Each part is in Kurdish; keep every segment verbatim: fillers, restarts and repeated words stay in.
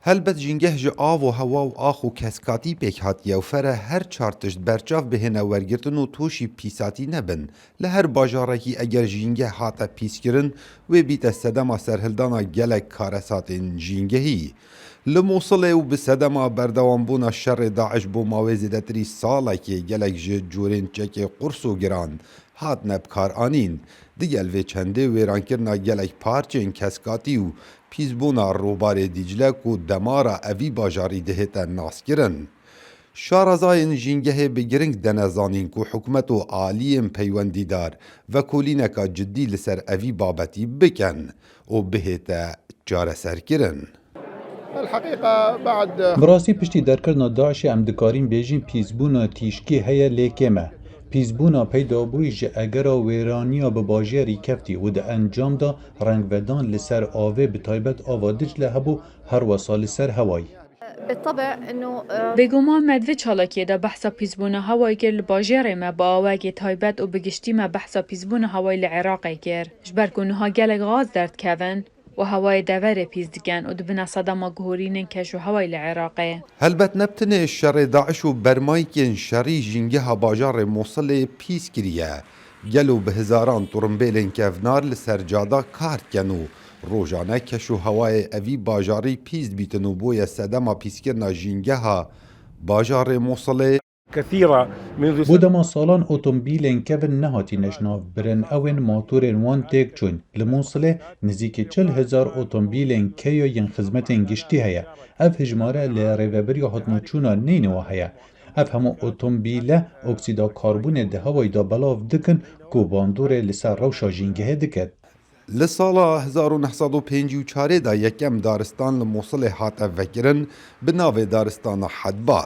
Helbet jîngeh ji av û hewa û ax û keskatî pêk hatiye û fere her çar tişt berçav bihêne wergirtin û toşî pîsatî nebin. Li her bajarekî eger jîngeh hate pîskirin, wê bîte sedema serhildana gelek karesatên jîngehî. Li Mûsilê û bi sedema berdewambûna şerê DAIŞ bo mawê zêdetirî salekê gelek ji corên çekê qurs û giran hatine bikaranîn. Digel vê çendê wêrankirina gelek parçên keskatî û pîsbûna rûbarê Dîcle ku demara evî bajarî dihête naskirin. Şarezayên jîngehê bi giring dene zanîn ku hikûmet û aliyên peywendîdar vekolîneka cidî li ser evî babetî bikin û bihête çareserkirin. Bi rastî piştî derkirina DAIŞê em dikarîn bêjin pîsbûna tîşkî heye lê kêm e. Pîsbûna peyda bûyî ji egera wêraniya bi bajêrî keftî û di encam de rengvedan li ser avê bi taybet ava Dicle hebû herwesa li ser hewayî. Bêguman me di vê çalakiyê de behsa pîsbûna hewayî kir li bajêrê me bi awayekî taybet û bi giştî me behsa pîsbûna hewayî li Iraqê kir. Ji ber ku niha gelek gaz derdikevin, û hewayê deverê pîs dikin û dibine sedema guhorînên keş û hewayî li Iraqê. Helbet ne bi tenê şerê DAIŞ û bermayikên şerî jîngeha bajarê Mûsilê pîs kiriye. Gelo bi hizaran turimbêlên kevnar li ser cada kar dikin û rojane keş û hewayê evî bajarî pîs dibîtin û boye sedema pîskirina jîngeha bajarê Mûsilê. Bo dema salan otombîlên kevin nehatîne ji nav birin, ew ên motorên wan têk çûn. Li Mûsilê nizîkî çil hezar otombîlên keyo yên xizmetên giştî heye. Ev hijmare li rêveberiya hatinoçûna neyniwa heye. Ev hemû otombîle oksîda karbonê di hewayî de belav dikin ku bandorê li ser rewşa jîngehê diket. Li sala hezar û neh sed û pêncî û çarê de yekem daristan li Mûsilê hate vekirin bi navê daristana Hedba.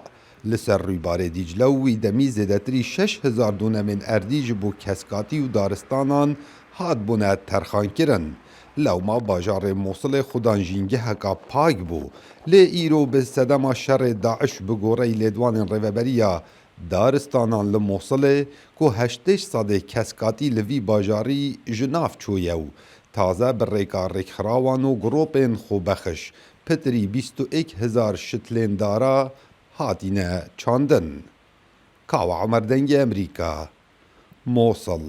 Li ser rûbarê Dîcle û wî demî zêdetirî şeş hezar dûnemên erdî ji bo keskatî û daristanan hatbûne terxankirin. Lewma bajarê Mûsilê xudan jîngeheka pak bû, lê îro bi sedema şerê DAIŞ bi goreyî lêdwanên rêveberiya daristanan li Mûsilê ku heştê sedê keskatî li vî bajarî ji nav çûye û taze bi rêka rêkxirawan û gropên xwebexiş pitirî bîst û êk hezar şitlên dara hatîne çandin. Kawa Omer Dengê Emerîka, Mosil.